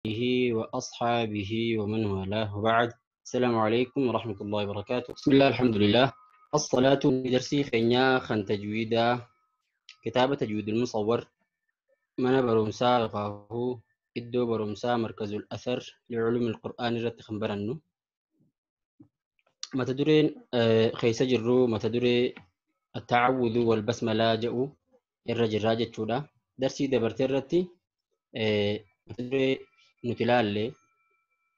وأصحابه ومن والاه بعد. السلام عليكم ورحمة الله وبركاته. بسم الله، الحمد لله، الصلاة. درسي خينيا خن تجويدا كتابة تجويد المصور من برمسا لقاه إدو برمسا مركز الأثر لعلوم القرآن رت خنبرنو ما تدرين خيس جرو ما تدري التعوذ والبسملة جاءوا الرجل راجت شودا. درسي دبرترتي ما تدري نتلالي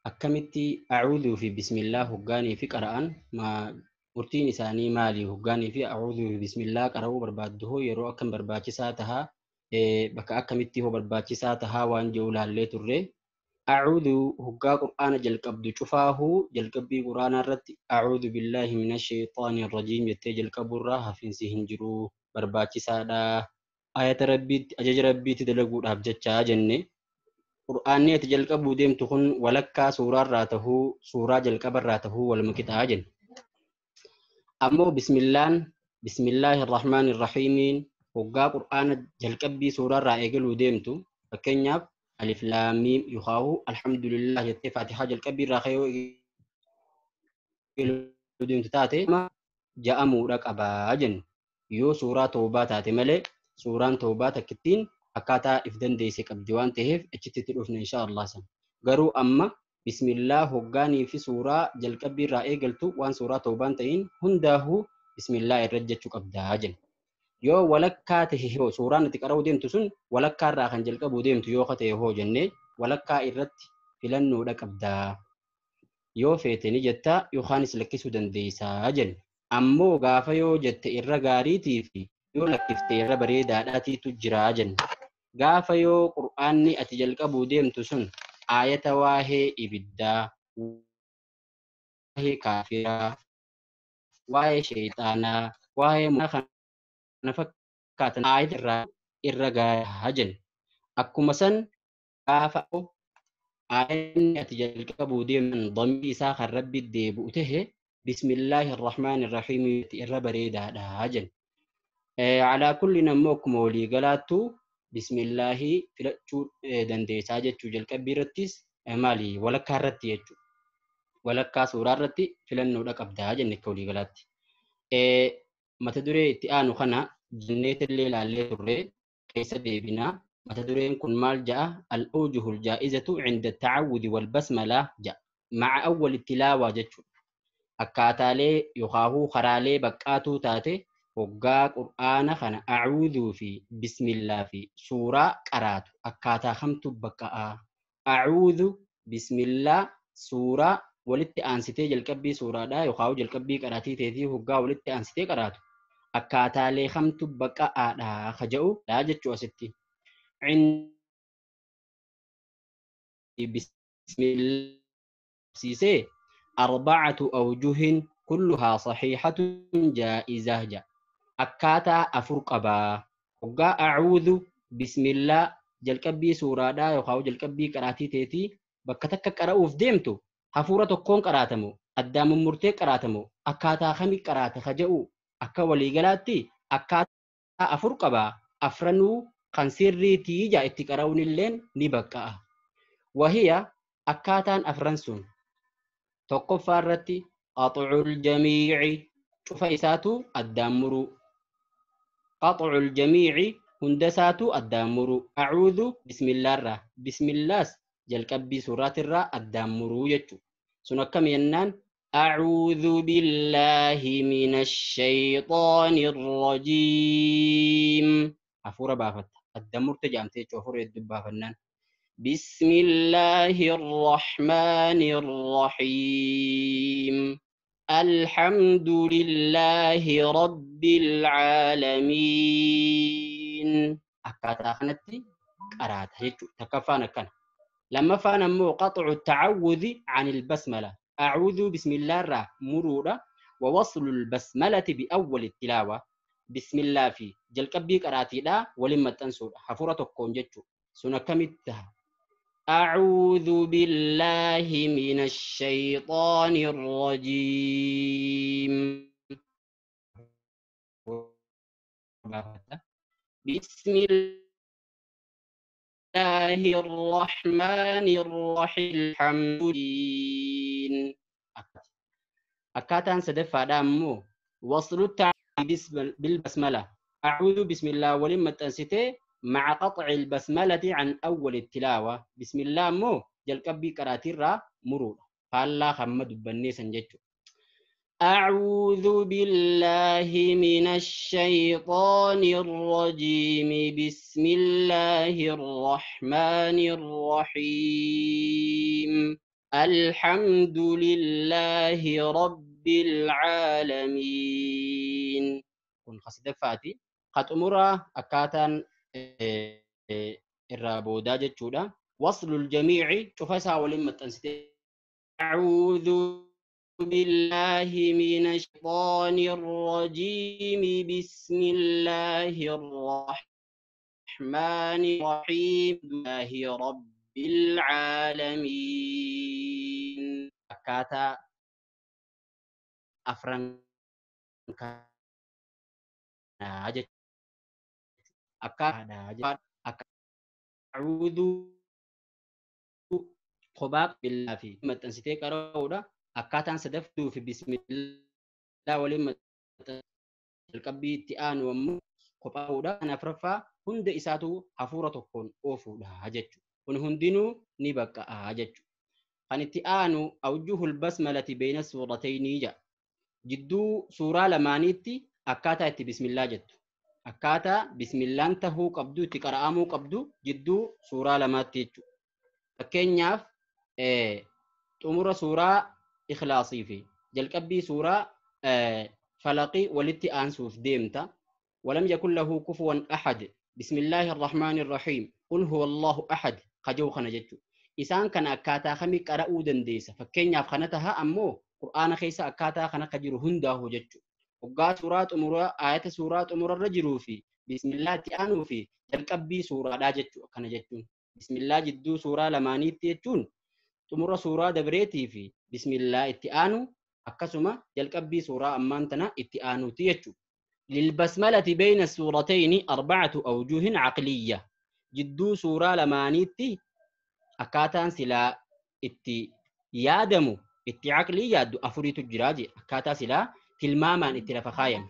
akkamitti a'uudhuu fi bismillaa hoggaanii fi qara'an ma murtiin isaanii maali, hoggaanii fi a'uudhuu fi bismillaa qara'uu barbaaddu hoo yeroo akkam barbaachisaa tahaa, bakka akkamitti hoo barbaachisaa tahaa waan jiru laallee turre. A'uudhuu hoggaa qur'aana jalqabdu cufaahuu jalqabbii qur'aanaa irratti a'uudhu billaahi mina sheexaani rajiim jettee jalqabuurraa hafiinsi hin jiru, barbaachisaadha. Ayata rabbiitti ajaja rabbiitti dalaguudhaaf jechaa jenne. Qur'aanni ati jalqabuu deemtu kun walakkaa suuraarraa tahuu suuraa jalqabarraa tahuu waluma qixaa jenne. Ammoo bismillaan bismillaahi irrahmaani irrahiimiin hoggaa qur'aana jalqabbii suuraarraa eegaluu deemtu, fakkeenyaaf alif laam miim yookaan alhamdulillah jettee faatihaa jalqabbii irraa ka'ee eegaluu deemtu taate ja'amuudha qabaa jenne. Yoo suuraa toobaa taate malee, suuraan toobaa takkittiin akkaataa if dandeesse qabdi waan ta'eef achitti itti dhufne insha Allah san. Garuu amma bismillaa hoggaanii fi suuraa jalqabbii irraa eegaltu waan suuraa toobaan ta'in hundaahuu bismillaa irra jechuu qabdaa jenna. Yoo walakkaa ta'e hoo, suuraan itti qara'uu deemtu sun walakkaa irraa kan jalqabuu deemtu yoo ta'e hoo jennee, walakkaa irratti filannoodha qabdaa. Yoo feete ni jettaa yookaanis lakkisuu dandeessaa jenne. Ammoo gaafa yoo jette irra gaariitii fi yoo lakkifte irra bareedaadhaatiitu jiraa jenne. Gaafa yoo qur'aanni ati jalqabuu deemtu sun aayata waa'ee ibiddaa, waa'ee kaafiraa, waa'ee sheexaanaa, waa'ee kana fakkaatan aayata irraa irra gahaa jenne. Akkuma san gaafa aayanni ati jalqabuu deeman dambii isaa kan rabbi deebi'u tahe bismillaahi irrahmaani irrahiim irra bareedaadha jenne. Alaa kulli ammoo akkuma walii galaattu bismillaahi filachuu dandeessaa jechuu jalqabbii irrattis maali walakkaa irratti jechuu walakkaa suuraa irratti filannoodha qabdaa jenne akka walii galaatti. Mata duree itti aanu kana jenneetillee ilaallee turre, keessa deebinaa. Mata dureen kun maal ja'a? Al-awjuhul jaa'izatu cinda ta'awudi wal basmalaa ja'a. Maca awwal tilaawaa jechuudha. Akkaataalee yookaahuu karaalee baqqaatuu taate hoggaa qur'aana kana a'uudhuu fi bismillaa fi suuraa qaraatu akkaataa kamtu baqqa'aa? A'uudhu, bismillaa, suuraa walitti aansitee jalqabbii suuraadhaa yookaan jalqabbii qaraatii teetii hoggaa walitti aansitee qaraatu akkaataalee kamtu baqqa'aadha ka jedhu dha jechuu asitti. Bismillaa siisee arbacatu awjuhin kulluhaa saxiixatun jaa'izah jedha. Akkaataa afur qabaa. Hoggaa a'uudhu, bismillaa jalqabbii suuraadhaa yookaan jalqabbii qaraatii teetii bakka takka qara'uuf deemtu hafuura tokkoon qaraatamu addaan mummurtee qaraatamu akkaataa kamii qaraata ka jedhu akka waliigalaatti akkaataa afur qabaa, afranuu kan sirriitii jaa itti qara'uun illeen ni baqqa'a. Wahiya akkaataan afran sun tokkoffaa irratti qaxucul jamiici, cufa isaatu addaan muruu. Qaxucul jamiici, hunda isaatu addaan muruu. A'uudhu bismillaarraa bismillaas jalqabbii suuraatirraa addaan muruu jechuudha. Sun akkam jennaan أعوذ بالله من الشيطان الرجيم hafuura baafatta addaan murte jaamte jechuudha hafuura hedduu baafannaan. بسم الله الرحمن الرحيم الحمد لله رب العالمين akkaataa kanatti qaraata jechuudha. Takkaffaan akkana. Lammaffaan ammoo qaxcu ta'awudhi عن البسملة، أعوذ بسم الله irraa muruudha. ووصل البسملة بأول التلاوة، بسم الله في jalqabbii qaraatiidha waliin maxxansuudha hafuura tokkoon jechuudha. Sun akkamitti taha? أعوذ بالله من الشيطان الرجيم بسم الله الرحمن الرحيم الحمد لله. أكاتان سدفع دامو وصل التعبير بالبسملة أعوذ بسم الله ولما تنسيته مع قطع البسملة عن أول التلاوة. بسم الله مو جلقبي كراتيرا مرور فالله خمد بني سنجتو. أعوذ بالله من الشيطان الرجيم. بسم الله الرحمن الرحيم. الحمد لله رب العالمين. كن خصيدة فاتي قد أمورا أكاتان الرابودا جتشودا. وصل الجميع شوفها ولما تنسيت. أعوذ بالله من الشيطان الرجيم. بسم الله الرحمن الرحيم. الله رب العالمين. أكاتا أفرن أعوذ خباق بالله في ما تنسيتي كرودا. أكاتان سدفتو في بسم الله ولما القبي تآن ومو خباودا. أنا فرفا هند إساتو حفورة تكون أوفو لها هجتشو ونهندنو نبقى هجتشو. خان أوجه البسملة بين السورتين جا جدو سورة لمانيتي أكاتا إتي بسم الله جتو أكاتا بسم الله انتهو قبدو تقرأمو قبدو جدو سورة لماتيتشو. فكينياف تمر سورة إخلاصي في جلقبي سورة فلقي ولتي أنسوف ديمتا. ولم يكن له كفوا أحد. بسم الله الرحمن الرحيم. قل هو الله أحد. خجو خنجتو إسان كان أكاتا خمي قرأو دنديسة. فكينياف خنتها أمو قرآن خيسا أكاتا خنا خجر هنده جتو. وقا سورة أمور آية سورة أمور الرجل في بسم الله تأنو في جلقبي سورة لا جتو خنجتو. بسم الله جدو سورة لمانيت تيتون تمر سورة دبريتي في بسم الله اتآنو أكسما جلقبي سورة أمانتنا اتآنو تيتو. للبسملة بين السورتين 4 أوجه عقلية. جدو سورة لمانيتي أكاتان سلا اتي يادمو اتي عقلي يادو أفريت الجراجي أكاتا سلا تلماما اتي لفخايا.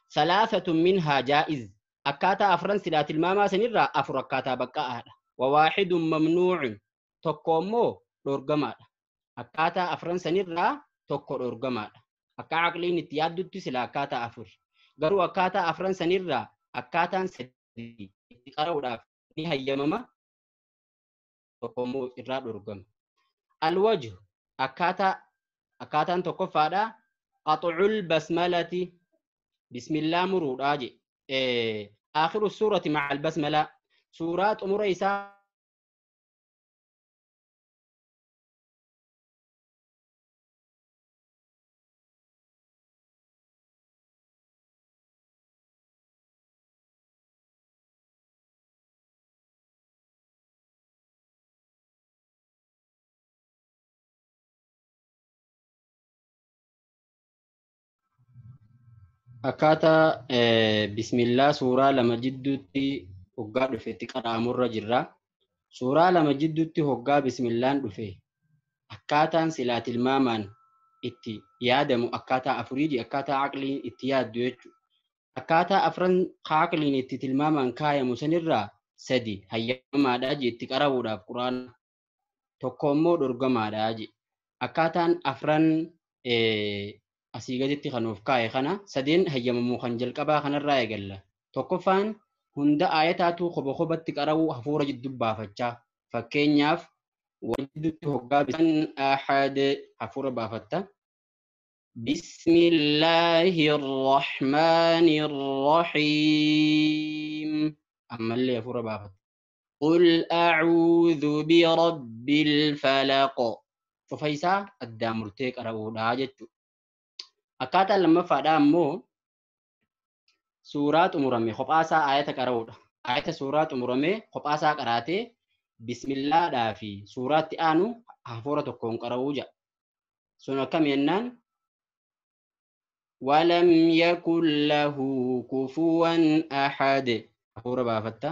3 منها جائز. أكاتا أفرن سلا تلماما سنرى أفر أكاتا بقاء. وواحد ممنوع تقومو دورغما. أكاتا أفرن سنرى تقو دورغما. أكا عقلين اتيادو سلا أكاتا أفر غرو أكاتا أفرن سنرى أكاتا سدي اتقرأ داف نهيمما تقومو إرى دورغما. الوجه أكاتا أكاتا تقفادا قطع البسملة بسم الله مرور آجي آخر السورة مع البسملة. سورة أمور إساء Akkaataa bismillaa suuraa lama jidduutti hoggaa dhufetti qaraamurra jirra. Suuraa lama jidduutti hoggaa bismillaan dhufe akkaataan silaa tilmaamaan itti yaadamu akkaataa afuriiji akkaataa aqliin itti yaaddu jechuudha. Akkaataa afran aqliin itti tilmaamaan kaayamu sanirraa 3 hayyamaadhaa je itti qarabuudhaaf quraana tokko immoo dhorgamaadhaa je. Akkaataan afran asii gaditti kanuuf kaa'e kana 3 hayyamamuu kan jalqabaa kanarraa eegalla. Tokkoffaan hunda aayataatu qoba qobatti qara'uu hafuura jidduu baafachaa. Fakkeenyaaf wajjidduutti hoggaa bisan ahad hafuura baafatta. Bismillahir Rahmanir Rahiim. Ammallee hafuura baafatta. Qul a'uudhu bi rabbil falaq. Cufa isaa addaa murtee qara'uudhaa jechuudha. Akkaataan lammaffaadhaa immoo suuraa xumurame kophaasaa aayata qara'uudha. Aayata suuraa xumurame kophaasaa qaraatee bismillaadhaa fi suuraatti aanu hafuura tokkoon qara'uu jedha. Sun akkam jennaan walam yakun lahu kufuwan ahad. Hafuura baafatta.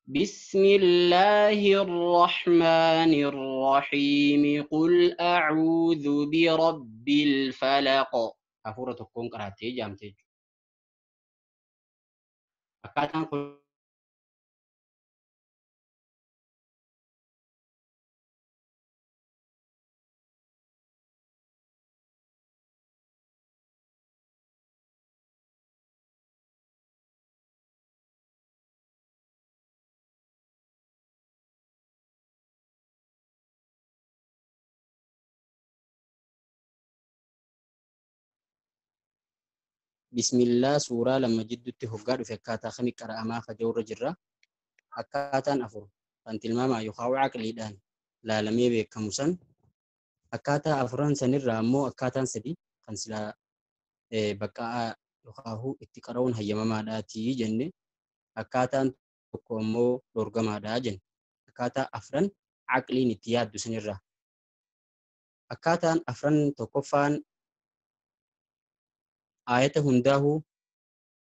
بسم الله الرحمن الرحيم قل أعوذ برب الفلق hafuura tokkoon qaraattee jaamte jechuudha. Akkaataan kun Bismillaa suuraa lama jidduutti hoggaa dhufe akkaataa kami qara'amaa kajoorra jirra. Akkaataan afur kan tilmaamaa yookaan aqliidhaan laalamee beekamu san akkaataa afuran sanirraa ammoo akkaataan sadi kan silaa baqqa'aa yookaan itti qara'uun hayyamamaadhaatii jenne akkaataan tokko ammoo dorgamaadhaa jenne akkaataa afran aqliin itti yaaddu sanirraa. Akkaataan afran tokkoffaan ayata hundaahu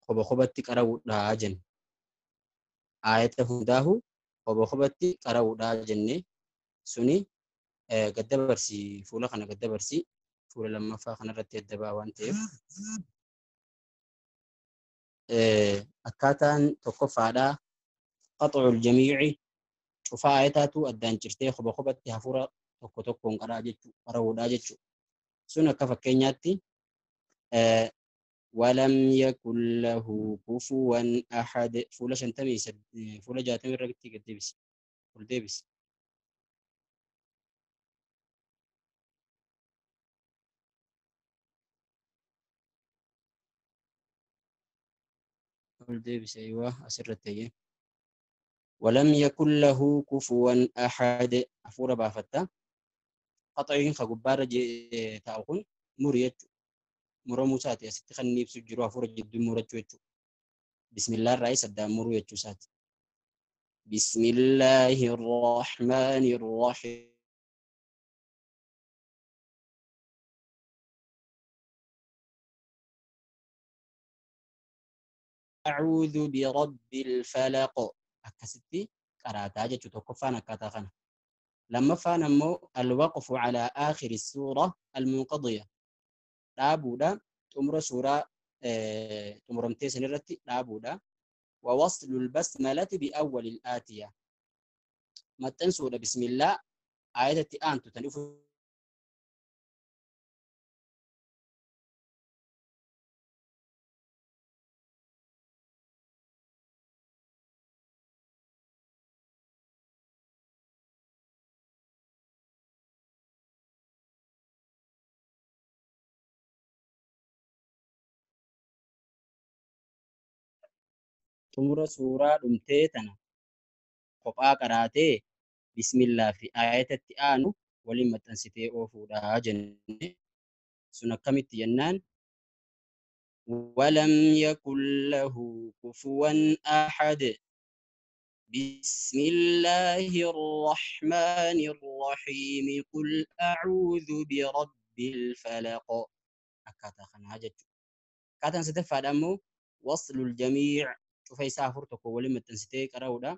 qoba qobatti qara'uudhaa jenne. Ayata hundaahu qoba qobatti qara'uudhaa jenne suni gaddabarsi fuula kana gaddabarsi fuula lammaffaa kanarratti adda ba'a waan ta'eef. Akkaataan tokkoffaadhaa qaxuul jamiici cufaa ayataatu addaan cirtee qoba qobatti hafuura tokko tokkoon qara'uudhaa jechuudha. Sun akka fakkeenyaatti ولم يكن له كفوا أحد فولا شنتمي فولا جاتمي رقتي قدبس قدبس قدبس أيوة أسرتي ولم يكن له كفوا أحد أفور بافتا قطعين خجبار تاؤكن مريت muramuu isaati asitti kan inni ibsu jiru hafuura jidduu murachuu jechuudha. Bismillah irraa isa addaan muruu jechuu isaati. Bismillahi rrahmaani rrahiim. A'uudhu birabbil falaq. Akkasitti qaraataa jechuu tokkoffaan akkaataa kana. Lammaffaan ammoo alwaqfu calaa aakhiri suura almunqadiya. Dhaabuudha xumura suuraa xumuramtee sanirratti dhaabuudha. Wa waslul basmalati bi awwalil aatiya. Maxxansuudha bismillaa ayatatti aantu tan dhufu xumura suuraa dhumtee tana kophaa qaraatee bismillaa fi ayatatti aanu waliin maxxansitee oofuudha jenne. Sun akkamitti jennaan walam yakun lahu kufuwan ahad. Bismillahi rrahmaani rrahiim qul a'uudhu birabbil falaq. Akkaataa kanaa jechuudha. Akkaataan sadaffaadha ammoo waslul jamiic cufa isaa afur tokko waliin maxxansitee qara'uudha.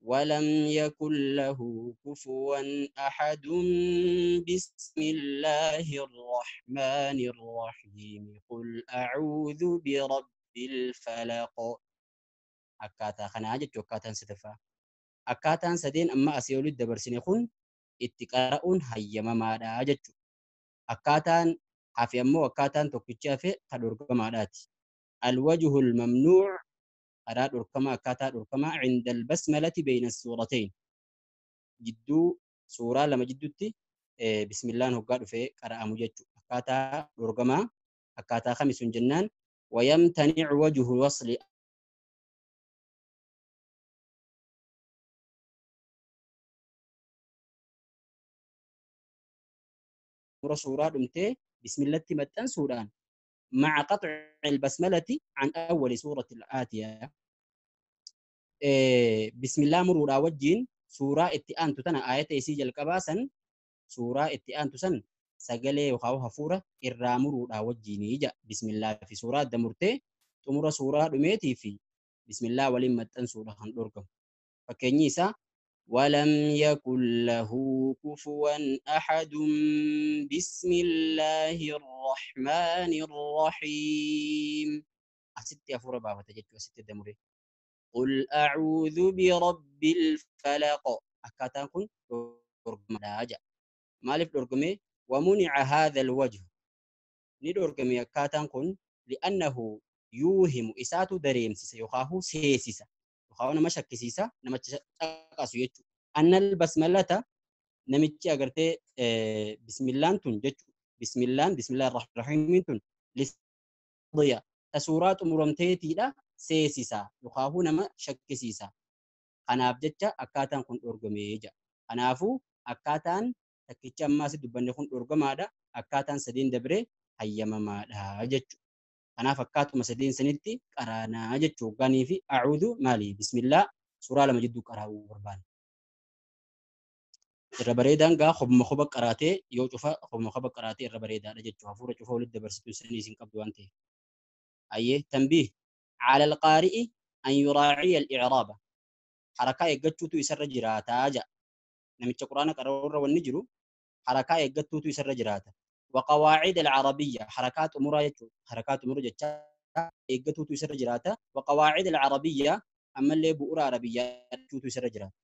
ولم يكن له كفوا أحد بسم الله الرحمن الرحيم قل أعوذ برب الفلق. أكاتا خنا جتو أكاتا ستفا أكاتا سدين أما أسيولي الدبرسين خون اتقاء هيما ما دا جتو أكاتا حافي أمو أكاتا توكيتشا في قدرك ما داتي. الوجه الممنوع karaa dhorkamaa akkaataa dhorkamaa عند البسملة بين السورتين jidduu suuraa lama jidduutti bismillaan hoggaa dhufee qara'amu jechuudha. Akkaataa dhorkamaa akkaataa kami sun jennaan ويمتنع وجه وصل suuraa dhumtee bismillatti maxxansuudhaan مع قطع البسملة عن أول سورة الآتية. بسم الله مرورا وجين سورة اتئان تتنا آية إسي جلقباسا سورة اتئان تسن سجلي وخاوها فورة إرى مرورا وجين يجا بسم الله في سورة دمرتي تمر سورة دميتي في بسم الله ولما تنسورة خندوركم. Fakkeenyi isaa ولم يكن له كفوا أحد بسم الله الرحمن الرحيم. أستي أفور بابا تجد وستي دمري. قل أعوذ برب الفلق. أكاتان كن دورغم مالف دورغمي. ومنع هذا الوجه ندورغمي أكاتان كن لأنه يوهم إساتو دريم سيسا يخاهو سيسيسا يخاهو نما شكسيسا نما تقاسو يجو أن البسملة نمتشي أغرتي بسم الله تن ججو بسم الله بسم الله الرحمن الرحيم تن لسضيا تسورات مرمتيتي لا سيسيسا يخاهو نما شكسيسا. Kanaaf jecha akkaataan kun dhorgamee jira. Kanaafuu akkaataan takkicha ammaa si dubbanne kun dhorgamaadha. Akkaataan sadeen dabree hayyamamaadha jechuudha. Kanaaf akkaatuma sadeen sanitti qaraanaa jechuudha. Hoggaanii fi a'uudhu maali? Bismillaa suuraa lama jidduu qaraa'uu barbaanna. Irra bareedaan gaa khobuma khoba qaraatee yoo cufa khobuma khoba qaraatee irra bareedaadha jechuudha. Hafuura cufa walitti dabarsituu sanii isin qabdu waan ta'eef. Ayyee tanbiih ala alqaari'i an yuraaciya al-i'raaba. Harakaa eeggachuutu isarra jiraataa jedha. Namicha quraana qara'uurra wanni jiru harakaa eeggattuutu isarra jiraata. Waqawaacid alcarabiyya harakaa xumuraa jechuudha. Harakaa xumura jecha eeggatuutu isarra jiraata. Waqawaacid alcarabiyya ammallee bu'uura arabiyyaa jechuutu isarra jiraata.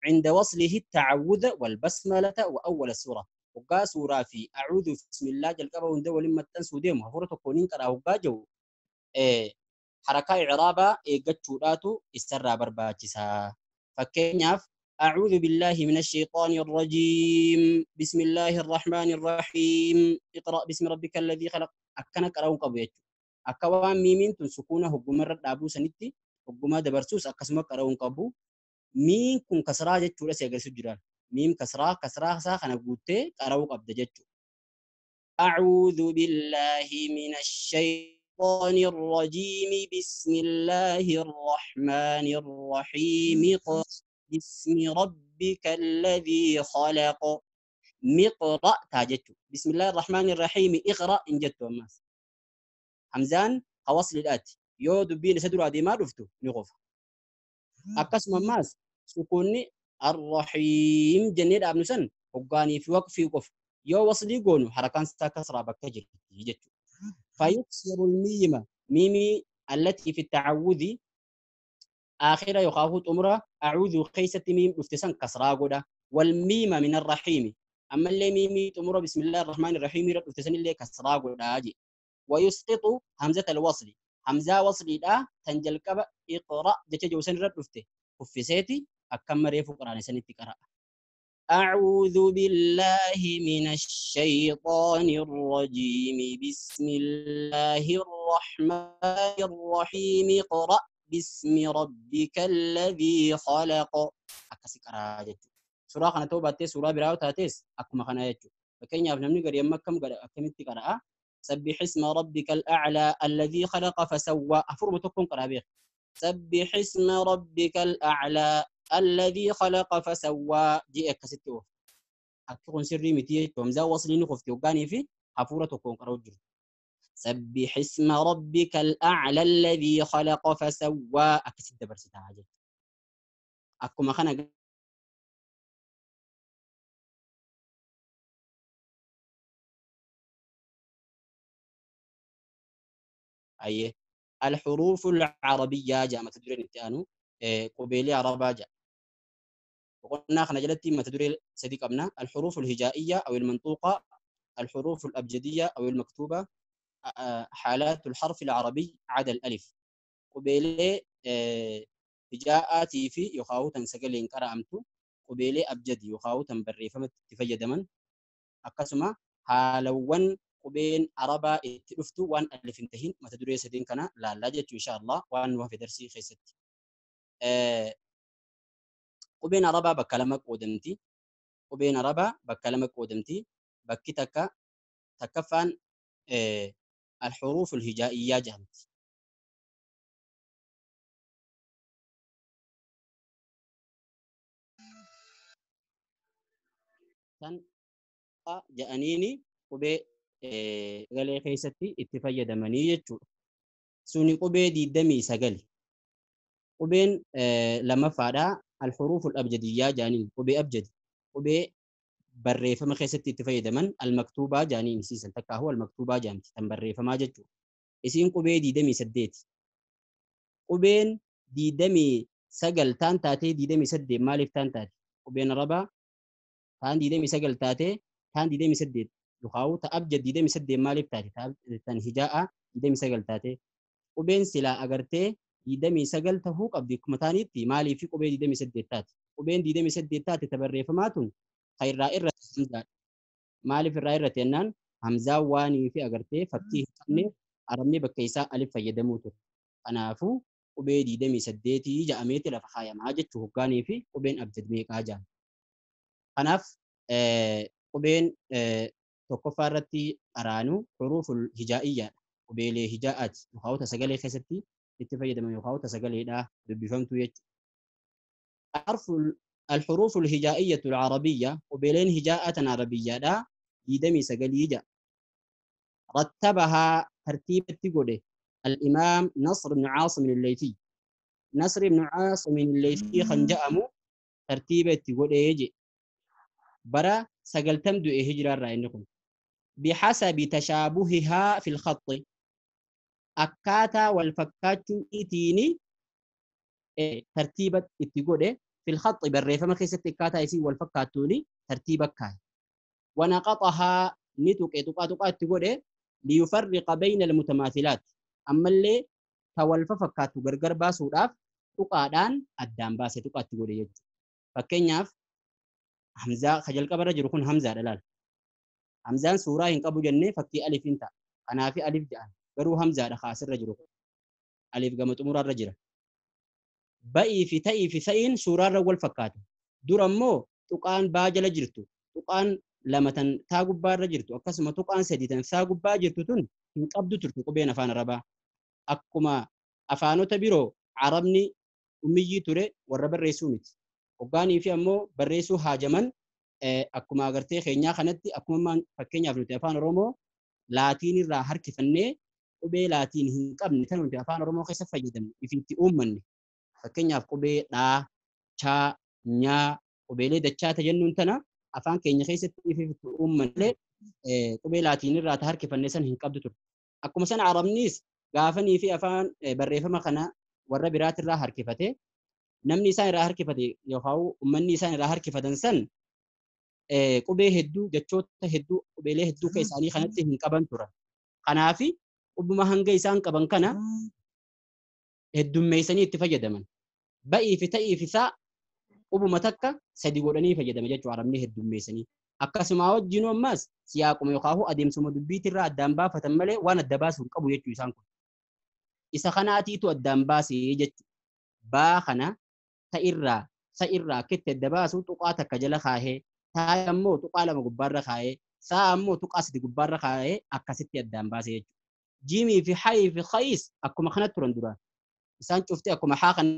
عند وصله التعوذ والبسملة وأول السورة. وقا سورة في أعوذ بسم الله جل قبا وندو لما تنسو ديم هفورة تكونين قرأ وقا جو حركة إعرابة إيقاتشوراتو إسرى برباتشسا. فكينياف أعوذ بالله من الشيطان الرجيم بسم الله الرحمن الرحيم اقرأ باسم ربك الذي خلق. أكنا قرأون قبو يجو أكوان ميمين تنسكونه هقوم الرد أبو سنتي هقوم دبرسوس أكسما قرأون قبو مين كن كسرى جتشو لسي أجلس جرال ميم كسرى كسرى ساخنة قوتي قرأوا قبض جتشو. أعوذ بالله من الشيطان الرجيم بسم الله الرحمن الرحيم باسم ربك الذي خلق. مقرأ تاجتشو بسم الله الرحمن الرحيم اقرأ إن جتو أماس حمزان خواصل الآتي يو دبين سدروا دي ما رفتو نغف أقسم أماس سكوني الرحيم جنيد أبن سن وقاني في وقف في وقف يو وصلي قونو حركان ساكسرا بكجر جتو. فيكسر الميم ميمي التي في التعوذ آخرة يخافوت أمره أعوذ خيسة ميم افتسان كسرا قودا والميم من الرحيم أما اللي ميمي تمر بسم الله الرحمن الرحيم افتسان اللي كسرا قودا أجي. ويسقط همزة الوصل همزة وصل لا تنجل كبا اقرأ جتجوسن رد افته كفسيتي أكمل ريفو قرآن سنتي قرأ. أعوذ بالله من الشيطان الرجيم بسم الله الرحمن الرحيم اقرأ باسم ربك الذي خلق. أكسي قرأ سورة خنا توبة سورة براو تاتيس أكما خنا يجو. فكين يا ابن قرية مكة أكملت قرأ سبح اسم ربك الأعلى الذي خلق فسوى. أفرم تكون قرأ بيخ سبح اسم ربك الأعلى الذي خلق فسوى جي أكستو أكون سري متي ومزا وصلين خفتي وقاني في حفورة تكون قرأ جر سبح اسم ربك الأعلى الذي خلق فسوى. أكسد دبرستا عجل أكو خنا أيه الحروف العربية جاء ما تدري نتانو قبيلي عربة جاء وقلنا خنا جلتي ما تدري صديق أبنا الحروف الهجائية أو المنطوقة الحروف الأبجدية أو المكتوبة حالات الحرف العربي عدا الألف قبيلي هجاءاتي في يخاو تنسجل إن قرأمتو قبيلي أبجدي يخاو تنبري فما تفجد من أقسم حالون قبين عربة اتلفتو وان ألف انتهين ما تدري سدين كنا لا لا جت إن شاء الله وان وفي درسي خيست. قبين عربة بكلمك قدمتي قبين عربة بكلمك قدمتي بكتك تكفان الحروف الهجائية جهمت. تن جانيني قبي galee keessatti itti fayyadamanii jechuudha. Suni qubee 29. Qubeen lammaffaadha. الحروف الأبجدية جانين قبي أبجد قبي barreeffama keessatti itti fayyadaman al-maktuubaa jaaniin isiisan takka huwa al-maktuubaa jaamti tan barreeffamaa jechuudha. Isiin qubee 28. Qubeen 29 taan taatee 28 maaliif taan taate? Qubeen Arabaa taan 29 taatee taan 28 yookaan ta abjad 28 maaliif taate? Tan hijaa'a 29 taate. Qubeen silaa agartee 29 tahuu qabdi akkuma taanitti maaliif qubee 28 taate? Qubeen 28 taate ta barreeffamaa tun irraa irra hamzaadha. Maaliif irraa irratti jennaan hamzaa waanii fi agartee fakkii hin qabne arabni bakka isaa alif fayyadamuu ture. Kanaafuu qubee 28 ja'ameeti lafa kaayamaa jechuu hoggaanii fi qubeen abjad meeqaa ja'an. Kanaaf qubeen tokkoffaa irratti araanuu huruuful hijaa'iyyaadha. Qubeelee hijaa'aati. Yookaan sagalee keessatti itti fayyadaman yookaan sagaleedhaa dubbifamtuu jechuudha. الحروف الهجائية العربية قبلين هجاءة عربية دا ديدمي سقليجة رتبها ترتيب التقودة الإمام نصر بن عاصم الليثي نصر بن عاصم الليثي خنجأمو ترتيب التقودة يجي برا سقلتم دو هجرة رأينكم بحسب تشابهها في الخط أكاتا والفكاتو إتيني ترتيب التقودة في الخط بريفما خيست كاتا يسي والفكاتوني ترتيبك كاي ونقطها نتوك تقا تقا تقول ليفرق بين المتماثلات أما اللي تولففكاتو غرغر باسوداف تقادان أدام باسي تقا تقول يجو فكينياف همزة خجل قبر جركون همزة دلال همزان سورة ينقبو جنة فكي ألف انت أنا في ألف جان غرو همزة دخاسر رجركون ألف قمت أمور الرجل ba'ii fi ta'ii fi sa'iin suuraarra wal fakkaatu. Dura immoo tuqaan baa jala jirtu, tuqaan lama tan taa gubbaarra jirtu, akkasuma tuqaan sadi tan saa gubbaa jirtu tun hin qabdu turtu qubeen afaan Arabaa. Akkuma afaanota biroo Arabni ummiyyii ture warra barreessuu miti. Hoggaanii fi ammoo barreessuu haajaman akkuma agartee keenyaa kanatti akkuma fakkeenyaaf nuti afaan Oromoo laatiin irraa harkifannee qubee laatiin hin qabne tan nuti afaan Oromoo keessa fayyadamne ifitti uummanne. Fakkeenyaaf qubee dhaa, chaa, nyaa, qubeelee dachaa jennuun tana afaan keenya keessatti ifitti uummanne qubee laatiin irraa harkifanne san hin qabdu ture. Akkuma sana Arabnis gaafanii fi afaan barreeffama kana warra biraatirraa harkifate namni isaan irraa harkifate yookaan uummanni isaan irraa harkifatan san qubee hedduu jechoota hedduu qubeelee hedduu kan isaanii kanatti hin qaban turan. Kanaafi qubuma hanga isaan qaban kana heddummeessanii itti fayyadaman. Ba'ii fi ta'ii fi saa qubuma takka sadi godhanii fayyadama jechuudha Arabni heddummeessanii. Akkasuma wajjin ammas siyaaquma yookaan adeemsuma dubbiitirraa addaan baafatan malee waan adda baasuu hin qabu jechuu isaan kun. Isa kanaatiitu addaan baasee jechuudha. Baa kana ta'irraa sa'irraa akka itti adda baasu tuqaa takka jala kaahee taa ammoo tuqaa lama gubbaarra kaahee saa ammoo tuqaa sadi gubbaarra kaahee akkasitti addaan baasee jechuudha. Jiimii fi hayii fi khayis akkuma kanatti turan duraan. Isaan cuftee akkuma haa kan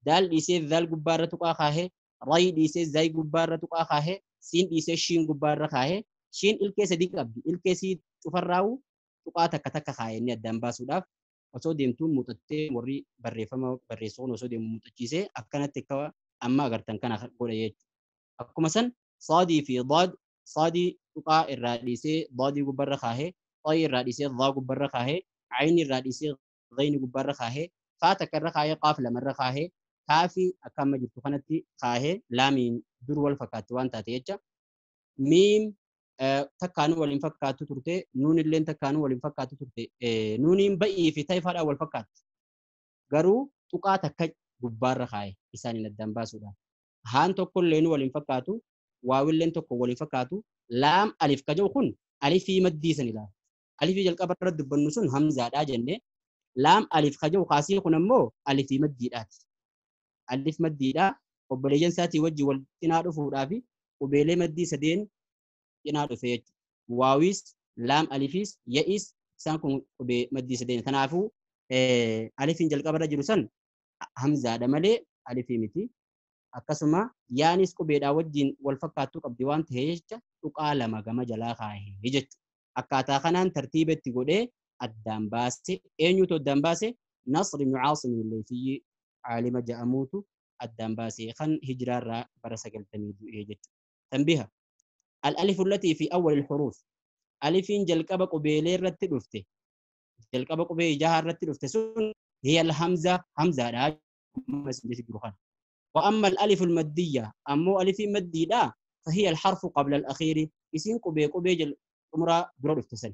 daal dhiisee daal gubbaarra tuqaa kaahee ray dhiisee zay gubbaarra tuqaa kaahee siin dhiisee shiin gubbaarra kaahee shiin ilkee sadii qabdi ilkee sii cufarraa'u tuqaa takka takka kaahee inni addaan baasuudhaaf osoo deemtuun muuxattee warri barreeffama barreessuun osoo deemu muuxachiisee akkanatti akka amma agartan kana godha jechuudha. Akkuma san saadii fi daad saadii tuqaa irraa dhiisee daadii gubbaarra kaahee xayii irraa dhiisee daa gubbaarra kaahee ayni irraa dhiisee gayni gubbaarra kaahee faa takka irra kaahee qaaf lamarra kaahee kaafii akka amma jirtu kanatti kaahee laamiin dur wal fakkaatti waan taate jecha miim takkaanuu waliin fakkaattu turte nuun illeen takkaanuu waliin fakkaattu turte nuuniin ba'ii fi tayfaadhaan wal fakkaatti garuu tuqaa takka gubbaarra kaa'e isaaniin addaan baasuudhaan haan tokko illeen waliin fakkaatu waawilleen tokko waliin fakkaatu laam alif ka jedhu kun alifii maddii san ilaala alifii jalqaba irra dubbannu sun hamzaadhaa jennee laam alif ka jedhu kaasii kun ammoo alifii maddiidhaati. Alif maddiidha obboleeyyan isaatii wajjin wal cinaa dhufuudhaaf qubeelee maddii sadeen cinaa dhufe jechuudha. Waawis, laam alifiis, ya'iis isaan kun qubee maddii sadeen. Kanaafuu alifiin jalqaba irra jiru san hamzaadha malee alifii miti. Akkasuma yaanis qubeedhaa wajjin wal fakkaattuu qabdi waan ta'eef jecha tuqaa lama gama jalaa kaahee jechuudha. Akkaataa kanaan tartiiba itti godhee addaan baase. Eenyutu addaan baase? Nasr ibn Caasim al-Laythiyyi caalima ja'amuutu addaan baase kan hijiraarraa bara 90 du'ee jechuudha. Tanbiha. Al-alifu allatii fi awwal al-huruuf. Alifiin jalqaba qubeelee irratti dhufte. Jalqaba qubee ijaha irratti dhufte sun hiya al-hamza hamzaadha. Wa amma al-alifu al-maddiyya ammoo alifii maddiidha fahiya al-harfu qabla al-akhiiri isiin qubee qubee xumuraa dura dhufte san.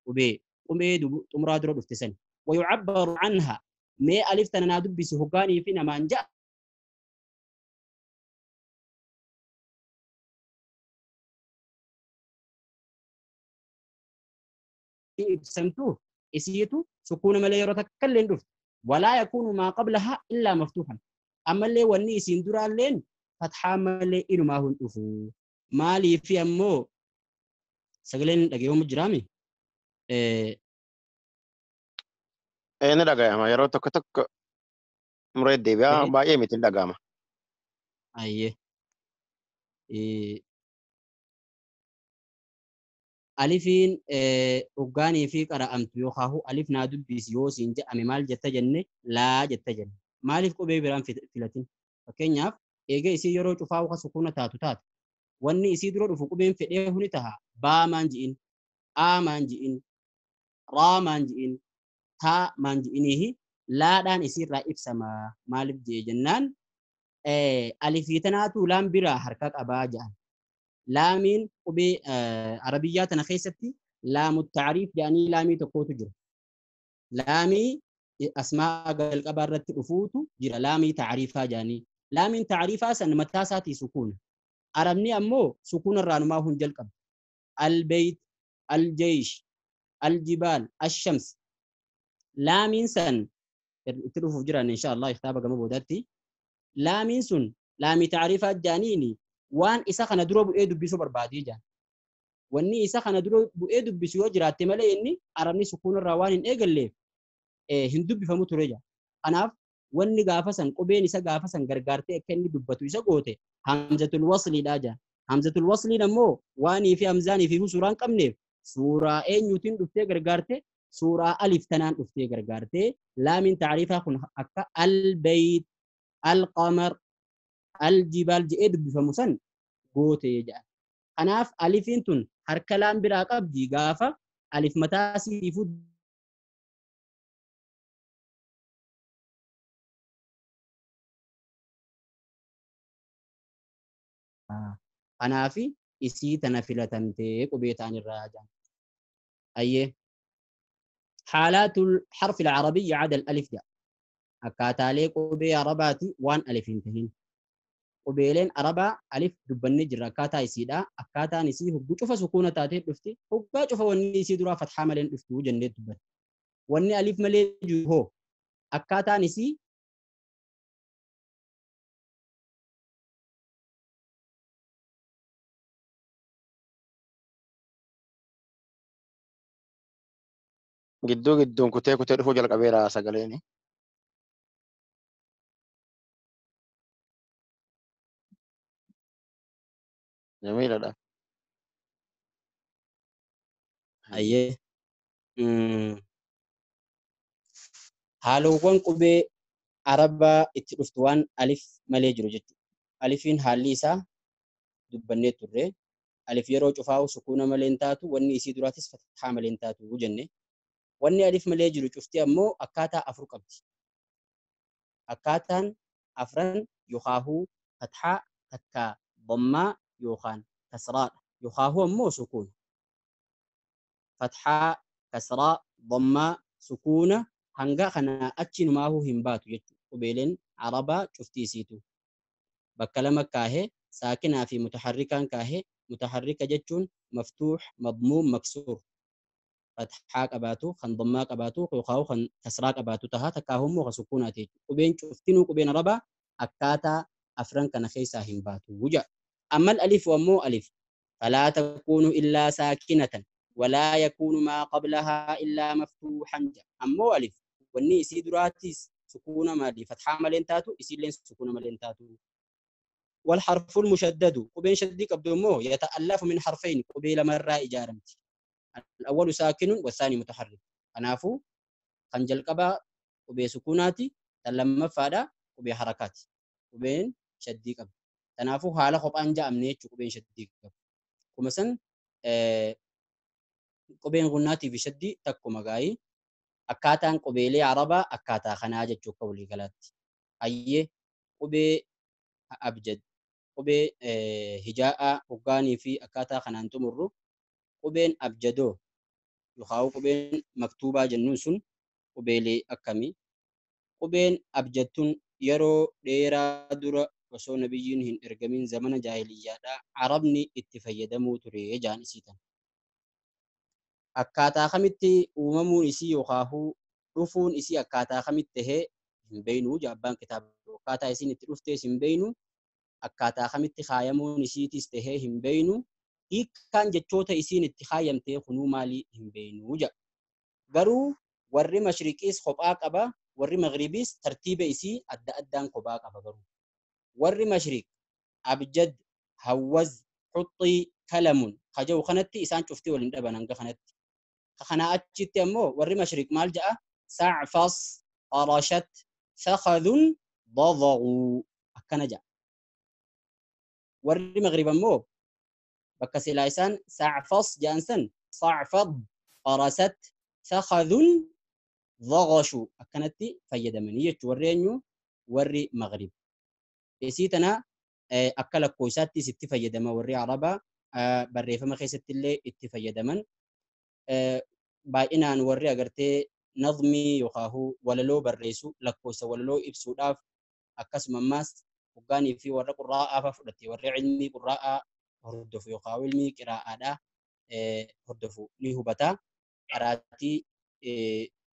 Qubee qubee xumuraa dura dhufte san. Wa yucabbaru anha mee alif tana naa dubbisi hoggaanii fi namaan ja'a. Ibsamtu isiitu sukuuna malee yeroo takka illee hin dhuftu. Walaa yakuunu maa qablahaa illaa maftuuhan. Ammallee wanni isiin duraalleen fatxaa malee inumaa hin dhufu. Maaliifi ammoo sagaleen dhaga'amu jiraami? Ni dhaga'ama yeroo tokko tokko muree deebi'a baay'ee miti ni dhaga'ama. Ayyee. Alifiin hoggaanii fi qara'amtu yookaan alif naa dubbisi yoo siin jedhame maal jetta jenne laa jetta jenne. Maaliif qubee biraan filatin? Fakkeenyaaf eega isii yeroo cufaa uka sukuuna taatu taate wanni isii dura dhufu qubeen fedhee huni taha baa maan ji'in, aa maan ji'in, raa maan ji'in, taa maan ji'iniihi laadhaan isiirraa ibsama. Maaliif jee jennaan alifii tanaatu laan biraa harka qabaa jedhan. Laamiin qubee arabiyyaa tana keessatti laamu taariif jedhanii laamii tokkotu jira. Laamii asmaa jalqabaa irratti dhufuutu jira. Laamii taariifaa jedhanii. Laamiin taariifaa san mataa isaatii sukuuna. Arabni ammoo sukuuna irraa numaa hun jalqabu. Albeyt, aljeish, aljibaal, ashams. Laamiin san itti dhufuuf jiran insha Allah kitaaba gama boodaatti. Laamiin sun laamii taariifaa jedhaniini waan isa kana dura bu'ee dubbisuu barbaadee jira. Wanni isa kana dura bu'ee dubbisu yoo jiraatte malee inni arabni sukuuna irraa waan hin eegalleef hin dubbifamu ture jira. Kanaaf wanni gaafa san qubeen isa gaafa san gargaartee akka inni dubbatu isa goote hamzatul wasliidha jira. Hamzatul wasliin ammoo waanii fi hamzaanii fi suuraa hin qabneef suuraa eenyuutiin dhuftee gargaarte suuraa alif tanaan dhuftee gargaarte laamiin taariifaa kun akka albayt, alqamar, aljibaal jedhee dubbifamu san goote jedha. Kanaaf alifiin tun harka laan biraa qabdi gaafa alif mataa siifuu kanaaf isii tana filatamtee qubee ta'an irraa jedha. Ayyee. Haalaatul harfi al-arabiyyi cada al-alif jedha. Akkaataalee qubee arabaati waan alif hin tahin. Qubeeleen arabaa alif dubbannee jirra akkaataa isiidha. Akkaataan isii hogguu cufa sukuuna taatee dhufti. Hoggaa cufa wanni isii duraa fatxaa malee dhuftu jennee dubbanne. Wanni alif malee jiru hoo akkaataan isii Gidduu gidduun kutee kutee dhufuu jalqabeera sagaleen. Jamiiladha. Ayyee. Haalowwan qubee arabaa itti dhuftu waan alif malee jiru jechuudha. Alifiin haalli isaa dubbannee turre. Alif yeroo cufaa'u sukuuna malee hin taatu, wanni isii duraatis fatxaa malee hin taatu jenne. Wanni alif malee jiru cufti ammoo akkaataa afur qabdi. Akkaataan afran yookaahuu fatxaa takka dammaa yookaan kasraadha. Yookaahuu ammoo sukuuna. Fatxaa, kasraa, dammaa, sukuuna hanga kana achi numaahuu hin baatu jechuudha. Qubeeleen arabaa cufti isiitu. Bakka lama kaahee saakinaa fi mutaharrikaan kaahee mutaharrika jechuun maftuux, madmuum, maksuur. Fatxaa qabaatu, kan dammaa qabaatu, yookaan kan kasraa qabaatu taha takkaahuu immoo kan sukuunaati jechuudha. Qubeen cuftinuu qubeen arabaa akkaataa afran kana keessaa hin baatu jedha. Amma alifu ammoo alif falaa takuunu illaa saakinatan walaa yakuunu maa qablahaa illaa maftuuxan jedha. Ammoo alif wanni isii duraatis sukuuna maali fatxaa malee hin taatu isiilleen sukuuna malee hin taatu. والحرف المشدد قبين شدي قبدو مو يتألف من حرفين قبيل مرة إجارمتي. Al-awwalu saakinun wasaani mutaharrik. Kanaafuu kan jalqabaa qubee sukuunaati, tan lammaffaadha qubee harakaati. Qubeen shaddii qabdi. Kanaafuu haala kophaan ja'amne jechuudha qubeen shaddii qabdi. Akkuma san qubeen gunnaatii fi shaddii takkuma gaayii. Akkaataan qubeelee Arabaa akkaataa kanaa jechuu akka waliigalaatti. Hayyee qubee abjad, qubee hijaa'aa hoggaanii fi akkaataa kanaan xumurru qubeen abjadoo yookaan qubeen maktuubaa jennuun sun qubeelee akkamii? Qubeen abjadtuun yeroo dheeraa dura osoo nabiyyiin hin ergamin zamana jaahiliyyaadhaa Arabni itti fayyadamuu ture jaan isiitan. Akkaataa kamitti uumamuun isii yookaan dhufuun isii akkaataa kamitti tahee hin beeknu abbaan kitaaba. Akkaataa isiin itti dhuftees hin beeknu, akkaataa kamitti kaayamuun isiitis tahee hin beeknu, hiikkaan jechoota isiin itti kaayamtee kunuu maalii hin beeknu jedha. Garuu warri mashriqiis kophaa qaba, warri maghribiis tartiiba isii adda addaan kophaa qaba garuu. Warri mashriq abjad, hawwaz, xuxxii, kalamun kajawu kanatti isaan cuftee waliin dhaban hanga kanatti. Kanaa achitti ammoo warri mashriq maal ja'a? Sacfas, qarashat, sakhadhun, dadaguu akkana ja'a. Warri maghrib ammoo bakka silaa isaan sacfas ja'an san sacfad, qarasat, sakhadhun, dhagashu akkanatti fayyadamanii jechuu warri eenyu? Warri maghrib. Isii tana akka lakkoofsaattis itti fayyadama warri Arabaa barreeffama keessatti illee itti fayyadaman. Baay'inaan warri agartee nazmii yookaan walaloo barreessu lakkoofsa walaloo ibsuudhaaf akkasuma ammaas hoggaanii fi warra qurraa'aa fa'aa fudhate warri ilmii qurraa'aa hordofu yookaan ilmii qiraa'aadhaa hordofu ni hubata. Qaraatii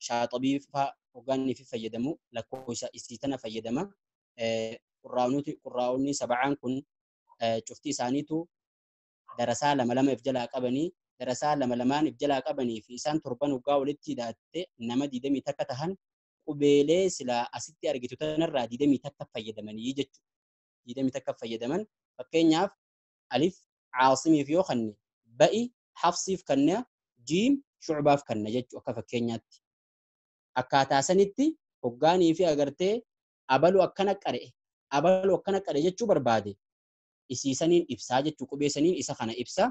shaaxabii fa'aa hoggaanii fi fayyadamu lakkoofsa isii tana fayyadama. Qurraa'onni sab'aan kun cufti isaaniitu darasaa lama lama if jalaa qabanii darasaa lama lamaan if jalaa qabanii fi isaan torban hoggaa walitti hidhaatte nama 21 tahan qubeelee silaa asitti argitu tanarraa 21 fayyadamanii jechuudha. 21 fayyadaman fakkeenyaaf alif caasimiif yoo kanne ba'i hafsiif kanne jiim shucbaaf kanne jechuudha akka fakkeenyaatti. Akkaataa sanitti hoggaanii fi agartee abalu akkana qara'e abalu akkana qara'e jechuu barbaade isii saniin ibsaa jechuu qubee saniin isa kana ibsa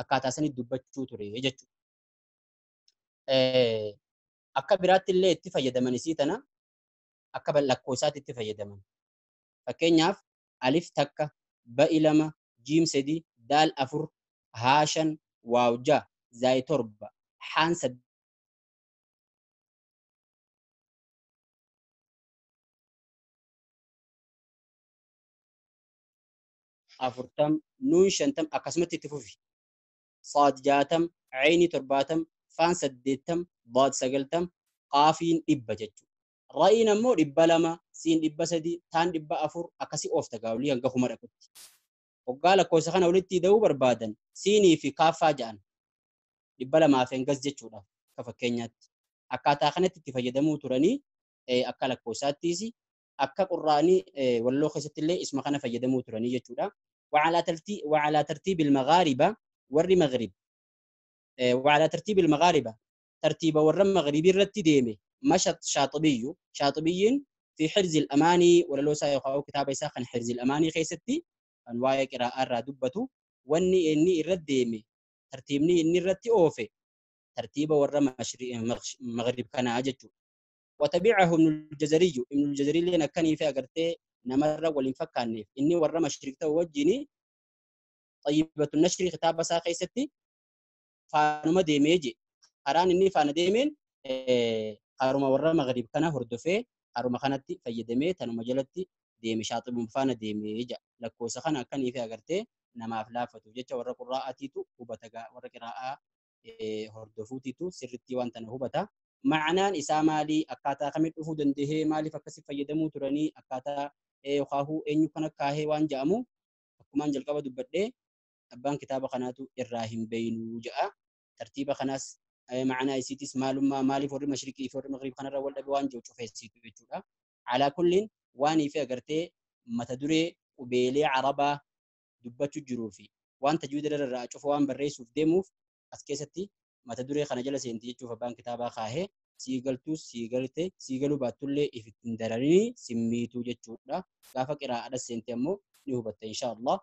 akkaataa sanitti dubbachuu ture jechuudha. Akka biraatti illee itti fayyadaman isii tana akka lakkoofsaatti itti fayyadaman. Fakkeenyaaf alif takka, ba'i 2, jiim 3, daal 4, haa 5, waaw 6, zaay 7, haan 8. 40, nuun 50 akkasumatti itti fufi. Saad 60, cayni 70, faan 80, daad 90, qaafiin 100 jechuudha. Ra'iin ammoo 200, siin 300, taan 400 akkasii oofta gaawlii hanga 1000 dhaqutti. Hoggaa lakkoofsa kana walitti hidhuu barbaadan siinii fi kaaffaa ja'an 200 fi hangas jechuudha akka fakkeenyaatti. Akkaataa kanatti itti fayyadamuu turanii akka lakkoofsaattis akka qurraanii walloo keessatti illee isuma kana fayyadamuu turanii jechuudha. وعلى ترتيب المغاربة ور مغرب وعلى ترتيب المغاربة ترتيب ور مغربي رتي ديمي مشت شاطبي شاطبي في حرز الأماني ولا لو سايقاو كتاب يساخن حرز الأماني خيستي أنواع قراءة را دبتو واني إني الرديمي ترتيبني إني الرتي أوفي ترتيب ور مغرب كان أججو. وتبعه ابن الجزري ابن الجزري لنا كان في أقرتي نمر والانفكاني إني ور مشركته وجيني طيبة النشر كتاب ساقي ستي فانما ديميجي قران إني فانا ديمين قارما ور مغرب كان هردفه قارما خانتي فيدمي تنو مجلتي ديمي شاطب فانا ديميجا لكو سخنا كان في أقرتي نما فلافتو جتش ور قراءتيتو وبتجا ور قراءة هردفوتيتو سرتي وانتنا هبتا معنaan isaa maali akkaataa kamitti dhufuu dandahee maaliif akkasi fayyadamuu turanii akkaataa yookaan eenyu kana kaahee waan jedhamu akkumaan jalqaba dubbadhee abbaan kitaaba kanaatu irraa hin beeynu jedha. Tartiiba kanaas ma'anaa isiitis maalummaa maaliif warri mashriqii fi warri magriib kanarra wal dhabe waan jiru cufeessiitu jechuudha. Alaa kulliin waan ife agartee mata duree qubeelee Arabaa dubbachuu jiruu fi waan tajwiida irraa cufa waan barreessuuf deemuuf as keessatti Mata duree kana jala seenti jechuuf abbaan kitaabaa kaahee sii galtuus sii galte sii galuu baattullee if ittiin dararii simmiituu jechuudha. Gaafa qiraa'aadha seente ammoo ni hubatta insha Allah.